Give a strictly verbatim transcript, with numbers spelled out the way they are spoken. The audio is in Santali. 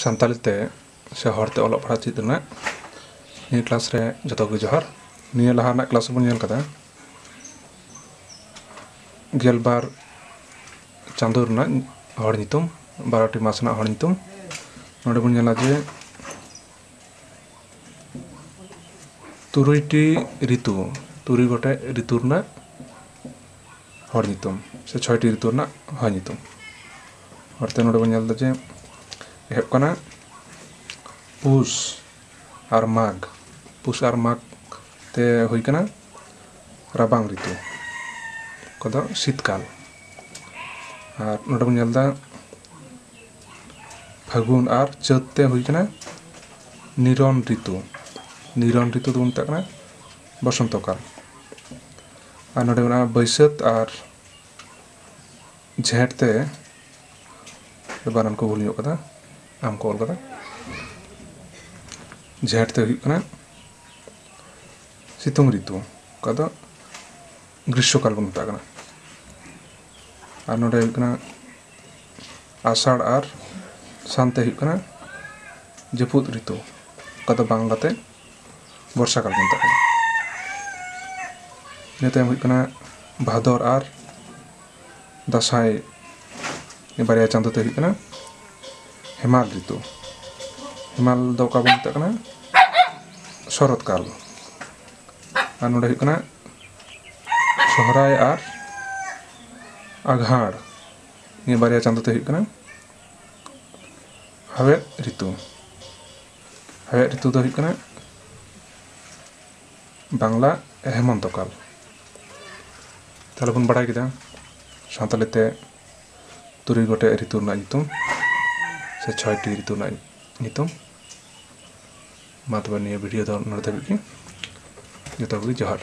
ᱥᱟᱱᱛᱟᱲᱤ ᱛᱮ ᱥᱮ ᱦᱚᱲ ᱛᱮ ᱚᱞᱚᱜ ᱯᱟᱲᱦᱟᱜ ᱪᱮᱫ ᱨᱮᱱᱟᱜ ᱱᱤᱭᱟᱹ ᱠᱞᱟᱥ ᱨᱮ ᱡᱚᱛᱚ ᱠᱚᱜᱮ ᱡᱚᱦᱟᱨ᱾ ᱱᱤᱭᱟᱹ ᱞᱟᱦᱟ ᱨᱮᱱᱟᱜ ᱠᱞᱟᱥ ᱨᱮᱵᱚᱱ ᱧᱮᱞ ᱠᱟᱫᱟ ᱜᱮᱞᱵᱟᱨ ᱪᱟᱸᱫᱳ ᱨᱮᱱᱟᱜ ᱦᱚᱲ ᱧᱩᱛᱩᱢ, ᱵᱟᱨᱚᱴᱤ ᱢᱟᱥ ᱨᱮᱱᱟᱜ ᱦᱚᱲ ᱧᱩᱛᱩᱢ᱾ ᱱᱚᱰᱮ ᱵᱚᱱ ᱧᱮᱞᱟ ᱡᱮ ᱛᱩᱨᱩᱭᱴᱤ ᱨᱤᱛᱩ, ᱛᱩᱨᱩᱭ ᱜᱚᱴᱮᱡ ᱨᱤᱛᱩ ᱨᱮᱱᱟᱜ ᱦᱚᱲ ᱧᱩᱛᱩᱢ ᱥᱮ ᱪᱷᱚᱭᱴᱤ ᱨᱤᱛᱩ ᱨᱮᱱᱟᱜ ᱦᱚᱲ ᱧᱩᱛᱩᱢ᱾ ᱚᱱᱟᱛᱮ ᱱᱚᱰᱮ ᱵᱚᱱ ᱧᱮᱞ ᱮᱫᱟ ᱡᱮ ᱮᱦᱚᱵ ᱠᱟᱱᱟ ᱯᱩᱥ ᱟᱨ ᱢᱟᱜᱽ᱾ ᱯᱩᱥ ᱟᱨ ᱢᱟᱜᱽ ᱛᱮ ᱦᱩᱭ ᱠᱟᱱᱟ ᱨᱟᱵᱟᱝ ᱨᱤᱛᱩ, ᱚᱠᱟ ᱫᱚ ᱥᱤᱛᱠᱟᱞ᱾ ᱟᱨ ᱱᱚᱰᱮ ᱵᱚᱱ ᱧᱮᱞ ᱮᱫᱟ ᱯᱷᱟᱹᱜᱩᱱ ᱟᱨ ᱪᱟᱹᱛ ᱛᱮ ᱦᱩᱭ ᱠᱟᱱᱟ ᱱᱤᱨᱚᱱ ᱨᱤᱛᱩ᱾ ᱱᱤᱨᱚᱱ ᱨᱤᱛᱩ ᱫᱚᱵᱚᱱ ᱢᱮᱛᱟᱜ ᱠᱟᱱᱟ ᱵᱚᱥᱚᱱᱛᱚ ᱠᱟᱞ᱾ ᱟᱨ ᱱᱚᱰᱮ ᱢᱮᱱᱟᱜᱼᱟ ᱵᱟᱹᱭᱥᱟᱹᱛ ᱟᱨ ᱡᱷᱮᱸᱴ ᱛᱮ, ᱵᱟᱱᱟᱱ ᱠᱚ ᱵᱷᱩᱞ ᱧᱚᱜ ᱠᱟᱫᱟ, ᱟᱢ ᱠᱚ ᱚᱞ ᱠᱟᱫᱟ᱾ ᱡᱷᱮᱸᱴ ᱛᱮ ᱦᱩᱭᱩᱜ ᱠᱟᱱᱟ ᱥᱤᱛᱩᱝ ᱨᱤᱛᱩ, ᱚᱠᱟ ᱫᱚ ᱜᱨᱤᱥᱥᱚ ᱠᱟᱞ ᱵᱚᱱ ᱢᱮᱛᱟᱜ ᱠᱟᱱᱟ᱾ ᱟᱨ ᱱᱚᱰᱮ ᱦᱩᱭᱩᱜ ᱠᱟᱱᱟ ᱟᱥᱟᱲ ᱟᱨ ᱥᱟᱱ ᱛᱮ ᱦᱩᱭᱩᱜ ᱠᱟᱱᱟ ᱡᱟᱹᱯᱩᱫ ᱨᱤᱛᱩ, ᱚᱠᱟ ᱫᱚ ᱵᱟᱝᱞᱟᱛᱮ ᱵᱚᱨᱥᱟ ᱠᱟᱞ ᱵᱚᱱ ᱢᱮᱛᱟᱜ ᱠᱟᱱᱟ᱾ ᱤᱱᱟᱹ ᱛᱟᱭᱚᱢ ᱦᱩᱭᱩᱜ ᱠᱟᱱᱟ ᱵᱷᱟᱫᱚᱨ ᱟᱨ ᱫᱟᱸᱥᱟᱭ, ᱵᱟᱨᱭᱟ ᱪᱟᱸᱫᱳ ᱛᱮ ᱦᱩᱭᱩᱜ ᱠᱟᱱᱟ ᱦᱮᱢᱟᱞ ᱨᱤᱛᱩ᱾ ᱦᱮᱢᱟᱞ ᱫᱚ ᱚᱠᱟ ᱵᱚᱱ ᱢᱮᱛᱟᱜ ᱠᱟᱱᱟ? ᱥᱚᱨᱚᱛ ᱠᱟᱞ᱾ ᱟᱨ ᱱᱚᱰᱮ ᱦᱩᱭᱩᱜ ᱠᱟᱱᱟ ᱥᱚᱦᱨᱟᱭ ᱟᱨ ᱟᱜᱷᱟᱲ, ᱱᱤᱭᱟᱹ ᱵᱟᱨᱭᱟ ᱪᱟᱸᱫᱳ ᱛᱮ ᱦᱩᱭᱩᱜ ᱠᱟᱱᱟ ᱦᱟᱣᱮᱫ ᱨᱤᱛᱩ᱾ ᱦᱟᱣᱮᱫ ᱨᱤᱛᱩ ᱫᱚ ᱦᱩᱭᱩᱜ ᱠᱟᱱᱟ ᱵᱟᱝᱞᱟ ᱦᱮᱢᱚᱱᱛᱚ ᱠᱟᱞ᱾ ᱛᱟᱦᱞᱮ ᱵᱚᱱ ᱵᱟᱲᱟᱭ ᱠᱮᱫᱟ ᱥᱟᱱᱛᱟᱲᱤ ᱛᱮ ᱛᱩᱨᱩᱭ ᱜᱚᱴᱮᱡ ᱨᱤᱛᱩ ᱨᱮᱱᱟᱜ ᱧᱩᱛᱩᱢ ᱥᱮ ᱪᱷᱚᱭᱴᱤ ᱨᱤᱛᱩ ᱨᱮᱱᱟᱜ ᱧᱩᱛᱩᱢ᱾ ᱢᱟ ᱛᱚᱵᱮ ᱱᱤᱭᱟᱹ ᱵᱷᱤᱰᱤᱭᱳ ᱫᱚ ᱱᱚᱰᱮ ᱫᱷᱟᱹᱵᱤᱡ ᱜᱮ᱾ ᱡᱚᱛᱚ ᱠᱚᱜᱮ ᱡᱚᱦᱟᱨ᱾